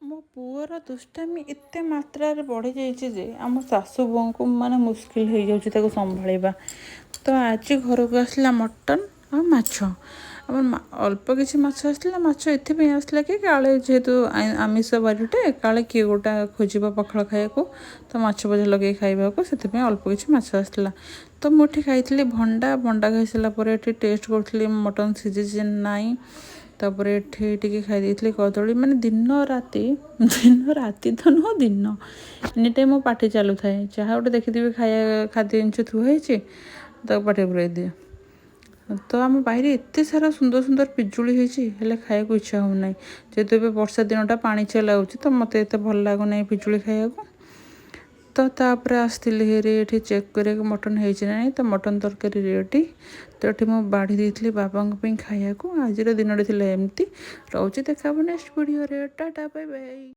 ମୋ ପୁଅର ଦୁଷ୍ଟାମି ଏତେ ମାତ୍ରାରେ ବଢ଼ିଯାଇଛି ଯେ ଆମ ଶାଶୁ ବୋହୂଙ୍କୁ ମାନେ ମୁସ୍କିଲ ହେଇଯାଉଛି ତାକୁ ସମ୍ଭାଳିବା। ତ ଆଜି ଘରକୁ ଆସିଲା ମଟନ୍ ଆଉ ମାଛ। ଆମର ଅଳ୍ପ କିଛି ମାଛ ଆସିଥିଲା। ମାଛ ଏଥିପାଇଁ ଆସିଲା କି କାଳେ ଯେହେତୁ ଆମିଷ ବାରିଟେ, କାଳେ କିଏ ଗୋଟା ଖୋଜିବ ପଖାଳ ଖାଇବାକୁ, ତ ମାଛ ଭଜା ଲଗେଇ ଖାଇବାକୁ, ସେଥିପାଇଁ ଅଳ୍ପ କିଛି ମାଛ ଆସିଥିଲା। ତ ମୁଁ ଏଠି ଖାଇଥିଲି ଭଣ୍ଡା। ଭଣ୍ଡା ଖାଇସାରିଲା ପରେ ଏଠି ଟେଷ୍ଟ କରୁଥିଲି ମଟନ୍ ସିଝିଛି ନାହିଁ। ତାପରେ ଏଠି ଟିକେ ଖାଇ ଦେଇଥିଲି କଦଳୀ। ମାନେ ଦିନ ରାତି, ଦିନ ରାତି ତ ନୁହଁ, ଦିନ ଏନି ଟାଇମ୍ ମୋ ପାଟି ଚାଲୁଥାଏ। ଯାହା ଗୋଟେ ଦେଖିଥିବି ଖାଇବା ଖାଦ୍ୟ ଜିନିଷ ଥୁଆ ହେଇଛି, ତାକୁ ପାଟିରେ ପୁରାଇ ଦିଏ। ତ ଆମ ବାଇରେ ଏତେ ସାରା ସୁନ୍ଦର ସୁନ୍ଦର ପିଜୁଳି ହେଇଛି, ହେଲେ ଖାଇବାକୁ ଇଚ୍ଛା ହେଉନାହିଁ। ଯେହେତୁ ଏବେ ବର୍ଷା ଦିନଟା, ପାଣିଚିଆ ଲାଗୁଛି, ତ ମୋତେ ଏତେ ଭଲ ଲାଗୁନାହିଁ ପିଜୁଳି ଖାଇବାକୁ। ତ ତାପରେ ଆସିଥିଲି ହେରି ଏଠି ଚେକ୍ କରିବାକୁ ମଟନ୍ ହେଇଛି ନା ନାହିଁ। ତ ମଟନ୍ ତରକାରୀ ରେଡ଼ି। ତ ଏଠି ମୁଁ ବାଢ଼ି ଦେଇଥିଲି ବାବାଙ୍କ ପାଇଁ ଖାଇବାକୁ। ଆଜିର ଦିନଟି ଥିଲା ଏମିତି। ରହୁଛି, ଦେଖା ହେବ ନେକ୍ସଟ ଭିଡ଼ିଓରେ। Tata, bye bye.